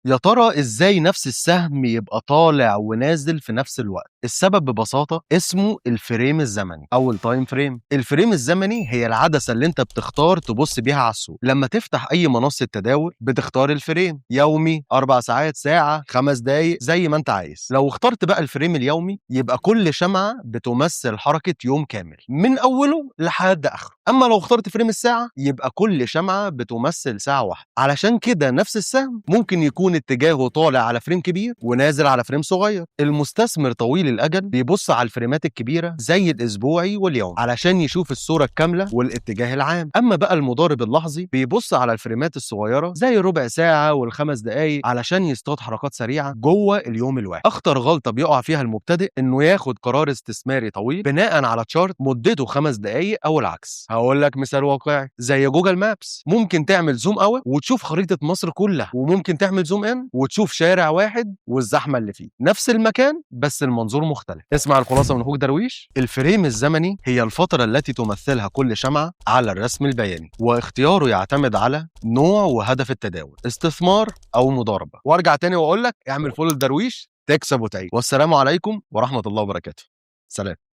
يا ترى ازاي نفس السهم يبقى طالع ونازل في نفس الوقت؟ السبب ببساطة اسمه ال frame الزمني او ال time frame. ال frame الزمني هي العدسة اللي انت بتختار تبص بيها على السوق. لما تفتح اي منصة تداول بتختار ال frame، يومي، 4 ساعات، ساعة، 5 دقايق، زي ما انت عايز. لو اخترت بقى ال frame اليومي يبقى كل شمعة بتمثل حركة يوم كامل من اوله لحد اخره. اما لو اخترت frame الساعة يبقى كل شمعة بتمثل ساعة واحدة. علشان كده نفس السهم ممكن يكون اتجاهه طالع على frame كبير ونازل على frame صغير. المستثمر طويل الاجل بيبص على الفريمات الكبيرة زي الاسبوعي واليوم علشان يشوف الصورة الكاملة والاتجاه العام. اما بقى المضارب اللحظي بيبص على الفريمات الصغيرة زي ربع ساعة والخمس دقائق علشان يصطاد حركات سريعة جوه اليوم الواحد. اخطر غلطه بيقع فيها المبتدئ انه ياخد قرار استثماري طويل بناء على chart مدته 5 دقائق او العكس. هقول لك مثال واقعي زي Google Maps، ممكن تعمل zoom out وتشوف خريطة مصر كلها، وممكن تعمل zoom in وتشوف شارع واحد والزحمه اللي فيه. نفس المكان بس المنظور مختلف. اسمع الخلاصة من اخوك درويش: ال frame الزمني هي الفترة التي تمثلها كل شمعة على الرسم البياني، واختياره يعتمد على نوع وهدف التداول، استثمار او مضاربه. وارجع تاني واقول لك اعمل follow لدرويش تكسب وتعيش. والسلام عليكم ورحمة الله وبركاته. سلام.